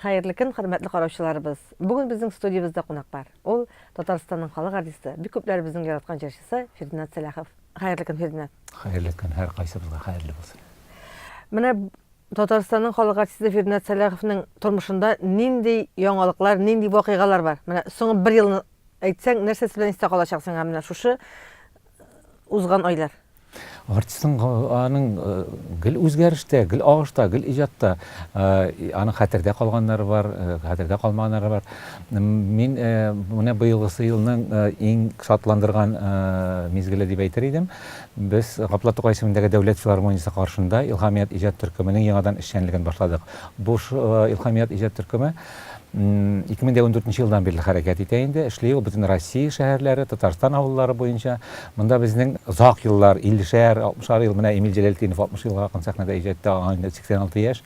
Хәерле көн, хөрмәтле караучыларыбыз. Бүген безнең студиябездә кунак бар. Ул Татарстанның халык артисты, бик күпләребезнең яраткан җырчысы Фердинат Сәлахов. Хәерле көн, Фердинат. Хәерле көн, һәркайсыбызга хәерле булсын. Менә Татарстанның халык артисты Фердинат Сәлаховның тормышында нинди яңалыклар, нинди вакыйгалар бар? Менә соңгы бер елны әйтсәң, нәрсәсе белән истә калачак сиңа менә шушы узган айлар? Артистның аның гел үзгәрештә, гел агышта, гел иҗатта. Аның хәтердә калганнары бар, хәтердә калмаганнары бар. Мин менә быелгысы елның иң шатландырган мизгеле дип әйтер идем. Без Габдулла Тукай исемендәге дәүләт филармониясе каршында Илһамият иҗат төркеменең яңадан эшчәнлеген башладык. Бу Илһамият иҗат төркеме 2014 елдан бирле хәрәкәт итә инде, эшли ул бөтен Россия шәһәрләре, Татарстан авыллары буенча. Монда безнең озак еллар, 50-шәр, 60-шар ел, менә Эмиль Җәләлетдинов 60 елга якын сәхнәдә иҗат итә, аңа инде 86 яшь,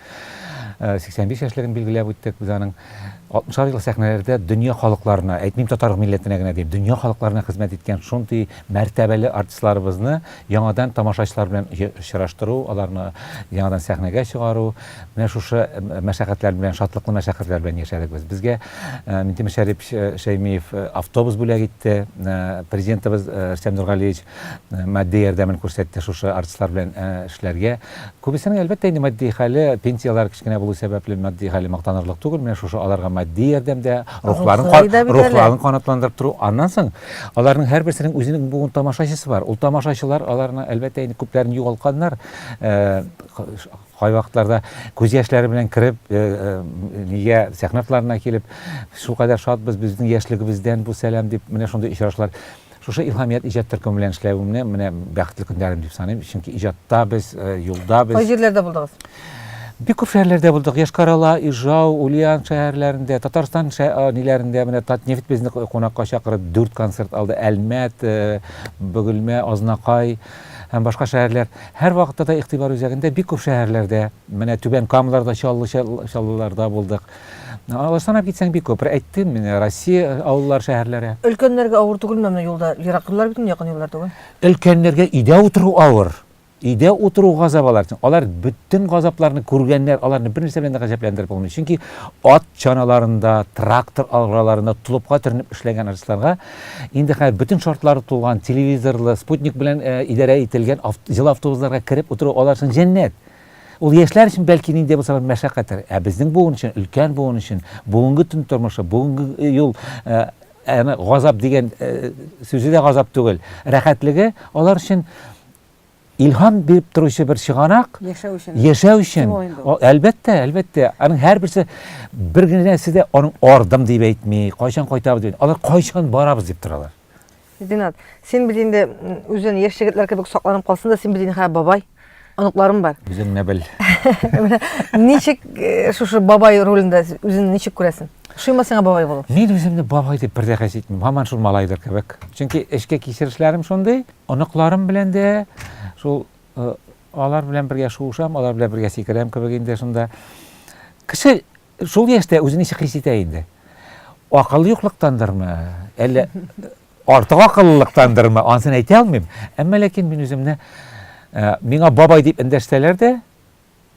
85 яшьлеген билгеләп үттек без аның. 60-шар ел сәхнәләрдә дөнья халыкларына, әйтмим татар милләтенә генә дип, дөнья халыкларына хезмәт иткән шундый мәртәбәле артистларыбызны яңадан тамашачылар белән очраштыру, аларны яңадан сәхнәгә чыгару, менә шушы мәшәкатьләр белән, шатлыклы мәшәкатьләр белән яшәдек без. Безгә Минтимер Шәрипович Шәймиев автобус бүләк итте, президентыбыз Рөстәм Нургалиевич матди ярдәмен күрсәтте шушы артистлар белән эшләргә. Күбесенең, әлбәттә, инде матди хәле, пенсияләре кечкенә булу сәбәпле, матди хәле мактанырлык түгел. Менә шушы аларга матди ярдәм дә, рухларын канатландырып тору. Аннан соң Аларның һәрберсенең үзенең бүген тамашачысы бар. Ул тамашачылар аларны, әлбәттә, инде күпләрен югалтканнар. Э, кайвакытларда күз яшьләре белән кереп, э, э, нигә сәхнә артларына килеп, шулкадәр шатбыз, безнең яшьлегебездән бу сәлам дип, менә шундый очрашулар. Шушы Илһамият иҗат төркеме белән эшләвемне менә бәхетле көннәрем дип саныйм. Чөнки иҗатта без, юлда без. Кай җирләрдә булдыгыз? Бик күп шәһәрләрдә булдык. Йошкар-Ола, Ижау, Ульян шәһәрләрендә, Татарстан ниләрендә, менә Татнефть безне кунакка чакырып, дүрт концерт алды. Әлмәт, э, Бөгелмә, Азнакай һәм башка шәһәрләр. Һәр вакытта да игътибар үзәгендә бик күп шәһәрләрдә, менә Түбән Камаларда, Чаллы, Чаллыларда булдык. Алай санап китсәң бик күп. Әйттем, менә Россия авыллар, шәһәрләре. Өлкәннәргә авыр түгелме менә юлда? Ерак юллар бит инде, якын юллар түгел. Өлкәннәргә өйдә утыру авыр. Өйдә утыру газап алар өчен. Алар бөтен газапларны күргәннәр, аларны бер нәрсә белән дә гаҗәпләндереп булмый. Чөнки ат чаналарында, трактор араларында толыпка төренеп эшләгән артистларга инде хәзер бөтен шартлары тулган, телевизорлы, спутник белән э, идарә ителгән җылы автобусларга кереп утыру алар өчен җәннәт. Ул яшьләр өчен бәлки нинди булса бер мәшәкатьтер. Ә безнең буын өчен, өлкән буын өчен, бүгенге төн тормышы, бүгенге э, юл э, әмма газап дигән сүзе дә газап түгел. Рәхәтлеге алар өчен илһам биреп торучы бер чыганак. Яшәү өчен. Яшәү өчен. Әлбәттә, әлбәттә. Аның һәрберсе бер генәсе дә аның ардым дип әйтми, кайчан кайтабыз дип. Алар кайчан барабыз дип торалар. Динат, син бит инде үзен яшь егетләр кебек сакланып калсын да, син бит инде хәзер бабай. Оныкларым бар. Үзеңне бел. Ничек э, шушы бабай ролендә үзеңне ничек күрәсең? Ошыймы сиңа бабай булу? Мин үземне бабай дип бер дә хис итмим. Һаман шул малайдыр кебек. Чөнки эчке кичерешләрем шундый. Оныкларым белән дә шул э, алар белән бергә шуышам, алар белән бергә сикерәм кебек инде шунда. Кеше шул яшьтә үзен ничек хис итә инде? Акыл юклыктандырмы, әллә артык акыллылыктандырмы, анысын әйтә алмыйм. Әмма ләкин мин үземне э, миңа бабай дип эндәшсәләр дә,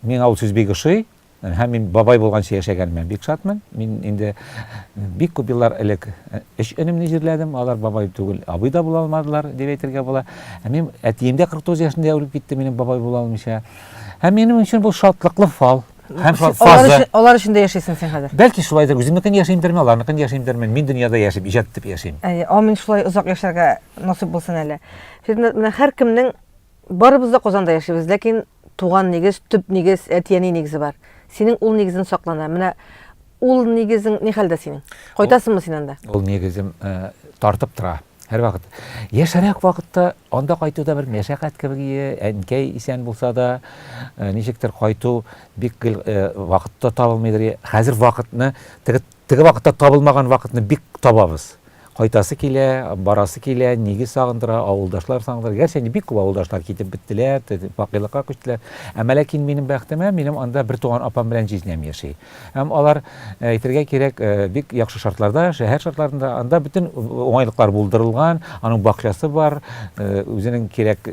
миңа ул сүз бик ошый. Һәм мин бабай булганчы яшәгәнемә бик шатмын. Мин инде бик күп еллар элек өч энемне җирләдем. Алар бабай түгел, абый да була алмадылар, дип әйтергә була. Ә мин әтием дә 49 яшендә үлеп китте, минем бабай була алмыйча. Һәм минем өчен бу шатлыклы фал. Һәм фаза. Алар өчен, алар өчен дә яшисең син хәзер. Бәлки шулайдыр, үземнекен яшимдерме, аларныкын яшимдерме, мин дөньяда яшим, иҗат итеп яшим. Әйе, амин, шулай озак яшәргә насыйп булсын әле. Фирдинат, менә һәркемнең барыбыз да Казанда яшибез, ләкин туган нигез, төп нигез, әти-әни нигезе бар. Синең ул нигезең саклана. Менә ул нигезең ни хәлдә синең? Кайтасыңмы син анда? Ул нигезем э, тартып тора. Һәрвакыт. Яшьрәк вакытта анда кайту да бер мәшәкать кебек ие, әнкәй исән булса да, э, ничектер кайту бик гел э, вакытта табылмыйдыр. Хәзер вакытны, теге, теге вакытта табылмаган вакытны бик табабыз. Кайтасы килә, барасы килә, нигез сагындыра, авылдашлар сагындыра. Гәрчә инде бик күп авылдашлар китеп беттеләр, бакыйлыкка күчтеләр. Әмма ләкин минем бәхетемә, минем анда бер туган апам белән җизнәм яши. Һәм алар, э, әйтергә кирәк, э, бик яхшы шартларда, шәһәр шартларында, анда бөтен уңайлыклар булдырылган, аның бакчасы бар, э, үзенең кирәк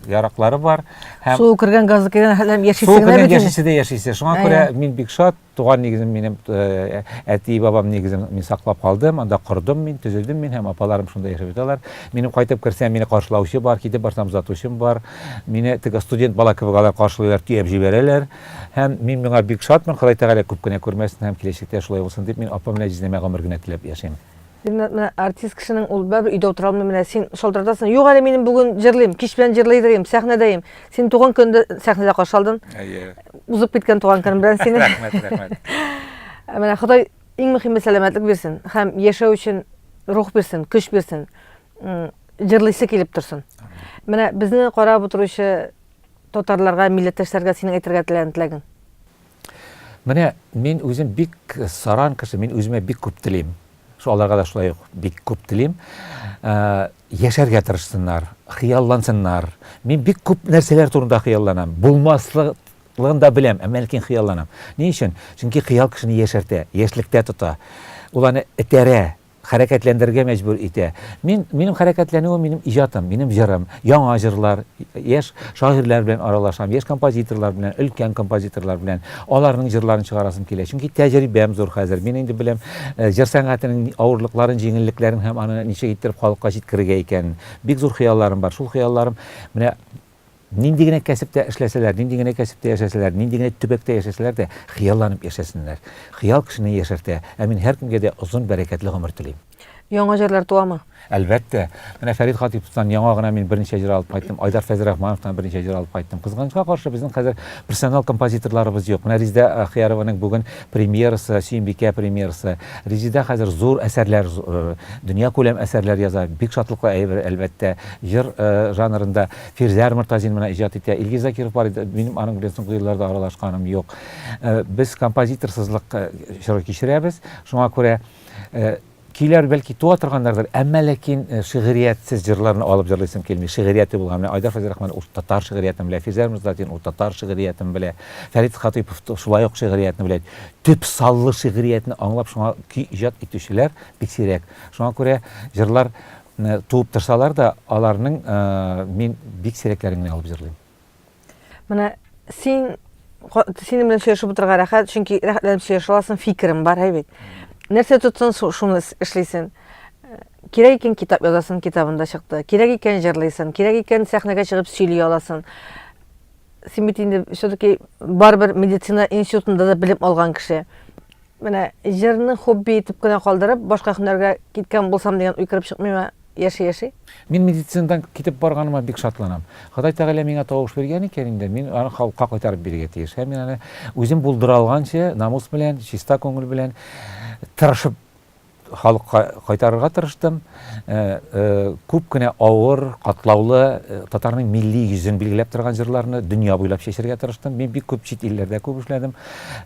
яраклары бар. Һәм су кергән, газы кергән һәм яшисе генә бит. Су кергән яшисе дә яшисе. Шуңа күрә мин бик шат. Туган нигезем минем, әти, бабам нигезен мин саклап калдым, анда кордым мин, төзедем мин һәм апаларым шунда яшәп яталар. Минем кайтып керсәм, мине каршылаучы бар, китеп барсам, озатучым бар. Мине теге студент бала кебек алар каршылыйлар, төяп җибәрәләр. Һәм мин моңа бик шатмын, Ходай Тәгалә күп кенә күрмәсен һәм киләчәктә шулай булсын дип, мин апам белән җизнәмә гомер генә теләп яшим. Ринат, менә артист кешенең ул барыбер өйдә утыра алмый, менә син шалтыратасың, юк әле минем бүген җырлыйм, кич белән җырлыйдырыйм, сәхнәдәем. Син туган көндә сәхнәдә каршы алдың. Әйе. Узып киткән туган көнем белән сине. Рәхмәт, рәхмәт. Менә Ходай иң мөһиме сәламәтлек бирсен һәм яшәү өчен рух бирсен, көч бирсен. Җырлыйсы килеп торсын. Менә безне карап утыручы татарларга, милләттәшләргә синең әйтергә теләгән теләгең? Менә мин үзем бик саран кеше, мин үземә бик күп телим. Шул аларга да шулай ук бик күп телим. Э, яшәргә тырышсыннар, хыяллансыннар. Мин бик күп нәрсәләр турында хыялланам. Булмаслыгын да беләм, әмма ләкин хыялланам. Ни өчен? Чөнки хыял кешене яшәртә, яшьлектә тота. Ул аны этәрә, хәрәкәтләндерергә мәҗбүр итә. Мин, минем хәрәкәтләнүем, минем иҗатым, минем җырым, яңа җырлар, яшь шагыйрьләр белән аралашам, яшь композиторлар белән, өлкән композиторлар белән, аларның җырларын чыгарасым килә. Чөнки тәҗрибәм зур хәзер. Мин инде беләм э, җыр сәнгатенең авырлыкларын, җиңеллекләрен һәм аны ничек иттереп халыкка җиткерергә икәнен. Бик зур хыялларым бар. Шул хыялларым менә Нинди генә кәсептә эшләсәләр, нинди генә кәсептә яшәсәләр, нинди генә төбәктә яшәсәләр дә, хыялланып яшәсеннәр. Хыял кешене яшәртә. Ә мин һәркемгә дә озын, бәрәкәтле гомер телим. Яңа җырлар туамы? Әлбәттә. Менә Фәрит Хатиповтан яңа гына мин берничә җыр алып кайттым. Айдар Фәйзрахмановтан берничә җыр алып кайттым. Кызганычка каршы, безнең хәзер профессионал композиторларыбыз юк. Менә Резидә Әхиярованың бүген премьерасы, Сөембикә премьерасы. Резидә хәзер зур әсәрләр, дөньякүләм әсәрләр яза. Бик шатлыклы әйбер, әлбәттә. Җыр жанрында Фирзәр Мортазин менә иҗат итә. Илгиз Закиров бар иде, минем аның белән соңгы елларда аралашканым юк. Без композиторсызлык чоры кичерәбез. Шуңа күрә көйләр бәлки туа торганнардыр, әмма ләкин шигъриятсез җырларны алып җырлыйсым килми. Шигърияте булган. Менә Айдар Фәйзрахман ул татар шигъриятен белә, Фирзәр Мортазин ул татар шигъриятен белә, Фәрит Хатыйпов шулай ук шигъриятне белә. Төп саллы шигъриятне аңлап шуңа көй иҗат итүчеләр бик сирәк. Шуңа күрә җырлар туып торсалар да, аларның мин бик сирәкләрен генә алып җырлыйм. Менә син синең белән сөйләшеп утырырга рәхәт, чөнки рәхәтләнеп сөйләшә аласың, фикерең бар, әй бит. Нәрсә тотсаң, шуны эшлисең. Кирәк икән китап язасың, китабың да чыкты. Кирәк икән җырлыйсың, кирәк икән сәхнәгә чыгып сөйли аласың. Син бит инде все-таки барыбер медицина институтында да белем алган кеше. Менә җырны хобби итеп кенә калдырып, башка һөнәргә киткән булсам дигән уй кереп чыкмыймы яши-яши? Мин медицинадан китеп барганыма бик шатланам. Ходай Тәгалә миңа тавыш биргән икән инде, мин аны халыкка кайтарып бирергә тиеш. Һәм мин аны үзем булдыра алганча, намус белән, чиста күңел белән тырышып халыкка кайтарырга тырыштым. Э, э, күп кенә авыр, катлаулы э, татарның милли йөзен билгеләп торган җырларны дөнья буйлап чәчәргә тырыштым. Мин бик күп чит илләрдә күп эшләдем.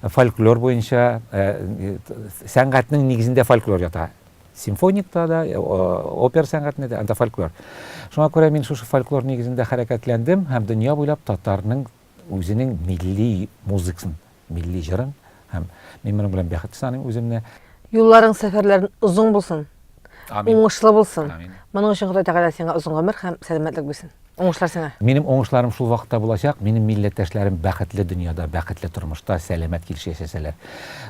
Фольклор буенча сәнгатьнең нигезендә фольклор ята. Симфоникта да, опера сәнгатендә дә анда фольклор. Шуңа күрә мин шушы фольклор нигезендә хәрәкәтләндем һәм дөнья буйлап татарның үзенең милли музыкасын Милли җырын һәм мин моның белән бәхетле саныйм үземне. Юлларың, сәфәрләрең озын булсын. Амин. Уңышлы булсын. Амин. Моның өчен Ходай Тәгалә сиңа озын гомер һәм сәламәтлек бирсен. Уңышлар сиңа. Минем уңышларым шул вакытта булачак, минем милләттәшләрем бәхетле дөньяда, бәхетле тормышта, сәламәт килеш яшәсәләр.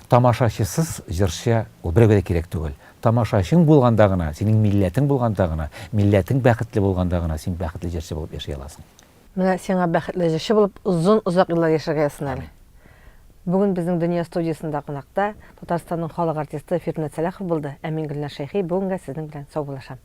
Тамашачысыз җырчы ул берәүгә дә кирәк түгел. Тамашачың булганда гына, синең милләтең булганда гына, милләтең бәхетле булганда гына син бәхетле җырчы булып яши аласың. Менә сиңа бәхетле җырчы булып озын-озак еллар яшәргә язсын әле. Бүген безнең Дөнья студиясендә кунакта Татарстанның халык артисты Фирдүнәт Сәлахов булды, ә мин Гөлнар Шәйхи бүгенгә сезнең белән саубуллашам.